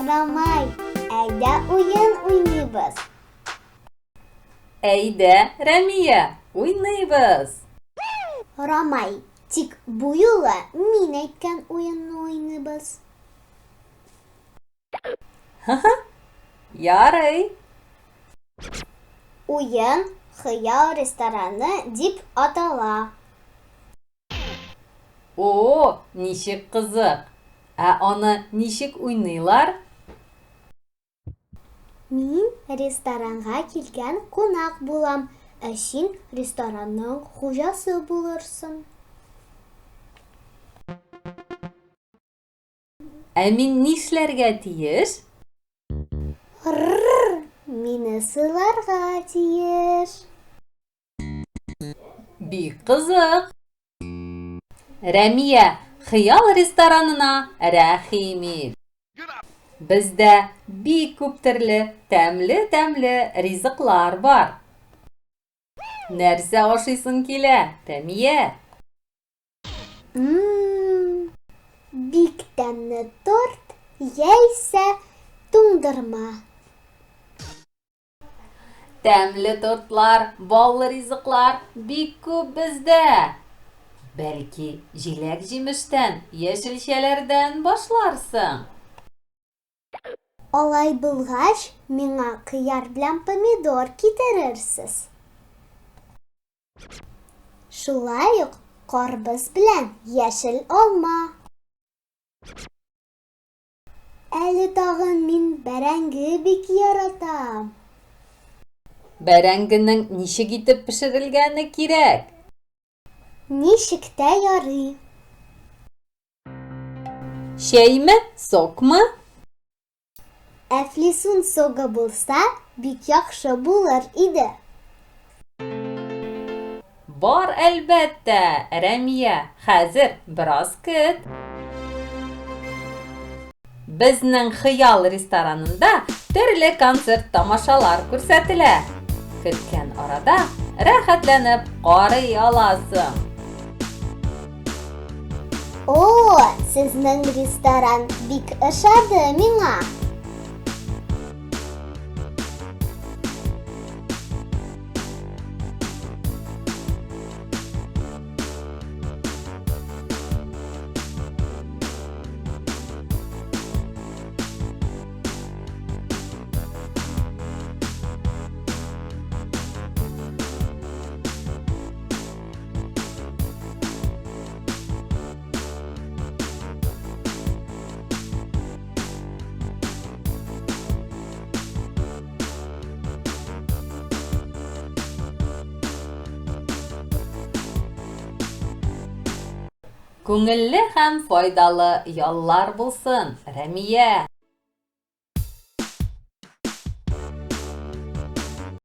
Рамай, әйдә уен уйныйбыз. Әйдә, Рәмия, уйныйбыз. Рамай, тик бу юлы мин әйткән уенны уйныйбыз. Ха-ха, ярый. Уен Хыял рестораны дип атала. О, ничек кызык! Ә аны ничек уйныйлар? Мин ресторанга килгән кунак булам, ә син ресторанның хуҗасы булырсың. Ә мин нишләргә тиеш? Рррр, мине сыйларга тиеш. Бик кызык. Рәмия, Хыял ресторанына рәхим ит. Бездә бик күп төрле тәмле-тәмле ризыклар бар. Нәрсә ашыйсың килә, Рәмия? Ммм, бик тәмле торт яисә туңдырма. Тәмле тортлар, баллы ризыклар бик күп бездә. Бәлки, җиләк-җимештән, яшелчәләрдән башларсың? Алай булгач, миңа кыяр белән помидор китерерсез. Шулай ук карбыз белән яшел алма. Әле тагын мин бәрәңге бик яратам. Бәрәңгенең ничек итеп пешерелгәне кирәк. Ничек тә ярый. Чәйме, сокмы? Әфлисун согы булса, бик яхшы булыр иде. Бар, әлбәттә, Рәмия, хәзер бераз көт. Безнең Хыял ресторанында төрле концерт-тамашалар күрсәтелә. Көткән арада рәхәтләнеп карый аласың. О, сезнең ресторан бик ошады миңа. Күңелле һәм файдалы яллар булсын, Рәмия!